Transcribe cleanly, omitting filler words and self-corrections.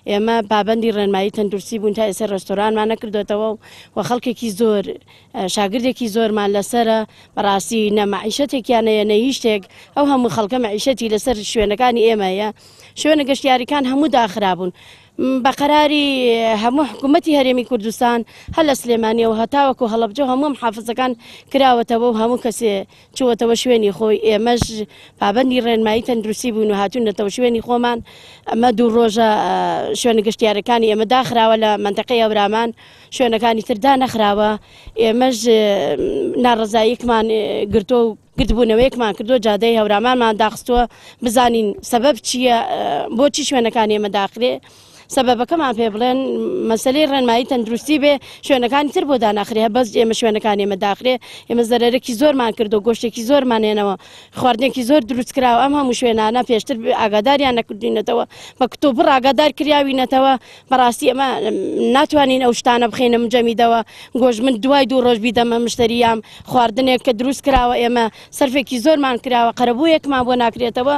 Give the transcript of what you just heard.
ئێمە پابەندی ڕێنمایی تەندروستی بوون، تا ئێستا ڕێستۆرانمان نەکردوێتەوە و خەڵکێکی زۆر، شاگردێکی زۆرمان لەسەرە. بەڕاستی نە مەعیشەتێکیان هەیە نە هیچ شتێک. ئەو هەموو خەڵکە مەعیشەتی لەسەر شوێنەکانی ئێمە هەیە. شوێنە گەشتیاریەکان هەموو داخرابوون بە قەراری هەموو حکوومەتی هەرێمی کوردستان، هەر لە سلێمانیەوە هەتاوەکو هەڵەبجە هەموو محافزەکان کراوەتەوە و هەموو کەسێ چووەتەوە شوێنی خۆی. ئێمەش پابەندی ڕێنمایی تەندروستی بوون و هاتوونەتەوە شوێنی خۆمان. ئەمە 2 ڕۆژە شوێنە گەشتیارەکانی ئێمە داخراوە لە مەنتەقەی هەورامان، شوێنەکانی تر دانەخراوە. ئێمەش ناڕەزاییەکمان گرتووە و گردبوونەوەیەکمان کردووە، جادەی هەورامانمان داخستووە، بزانین سەبەب چییە، بۆچی شوێنەکانی ئێمە داخرێ، سەبەبەکەمان پێ بڵێن. مەسلەی ڕێنمایی تەندروستی بێ، شوێنەکانی تر بۆ داناخرێ، بەس ئێمە شوێنەکانی ئێمە داخرێ. ئێمە زەرەرێکی زۆرمان کردو، گۆشتێکی زۆرمان هێنەوە، خواردنێکی زۆر دروست کراوە. ئەم هەموو شوێنانە پێشتر ئاگاداریان نەکردوینەتەوە، بە کتوپڕ ئاگادار کراوینەتەوە. بەڕاستی ئەمە ناتوانین ئەو شتانە بخەینە مجەمیدەوە. گۆشت من دوای 2 ڕۆژ بیدەمە مشتەریام، خواردنێک کە دروست کراوە، ئێمە سەرفێکی زۆرمان کراوە، قەرەبوویەکمان بۆ ناکرێتەوە.